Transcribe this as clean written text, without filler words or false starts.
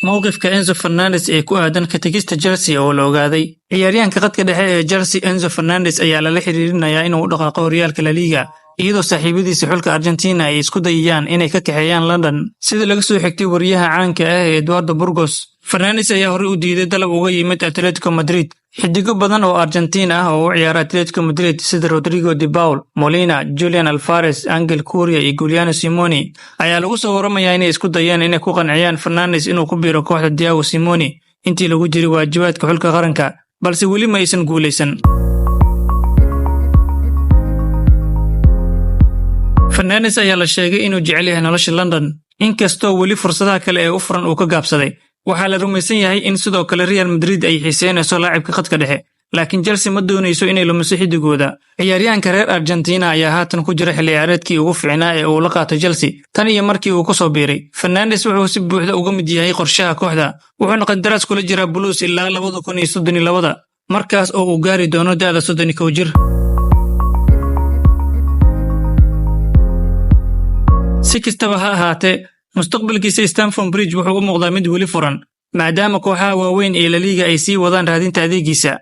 Mowqifka Enzo Fernandez ee ku aadan ka tegista Chelsea oo la ogaaday. Ciyaaryahanka khadka dhexe ee Chelsea, Enzo Fernandez, ayaa lala xiriirinayaa inuu u dhaqaaqo horyaalka La Liga, iyadoo saaxiibadiisa xulka Argentina ay isku dayayaan inay ka kaxeeyaan London, sida laga soo xigtay wariyaha caanka ah ee Eduardo Burgos. Fernandes ayaa horey u diiday dalab uga yimid Atletico Madrid. Xidigo badan oo Argentina ah oo u ciyaara Atletico Madrid, sida Rodrigo de Paul, Molina, Julian Alvarez, Angel Correa iyo Giuliano Simeone, ayaa lagu soo waramayaa inay isku dayeen inay ku qanciyaan Fernandes inuu ku biiro kooxda Diego Simeone intii lagu jiray waajibaadka xulka qaranka, balse weli ma aysan guulaysan. Fernandes ayaa la sheegay inuu jecel yahay nolosha London, inkastoo weli fursadaha kale ee u furan uu ka gaabsaday. Waxaa la rumaysan yahay in sidoo kale Real Madrid ay xiiseynayso laacibka khadka dhexe, laakiin Chelsea ma doonayso inay lumiso xidigooda. Ciyaaryahanka reer Argentina ayaa haatan ku jira xilli ciyaareedkii ugu fiicnaa ee uu la qaatay Chelsea tan iyo markii uu ku soo biiray. Fernandes wuxuu si buuxda uga mid yahay qorshaha kooxda, wuxuuna qandaraas kula jiraa Blues ilaa 2032, markaas oo uu gaari doono da'da 31 jir. Si kastaba ha ahaatee, mustaqbalkiisa Stamford Bridge wuxuu u muuqdaa mid weli furan, maadaama kooxaha waaweyn ee La Liga ay sii wadaan raadinta adeegiisa.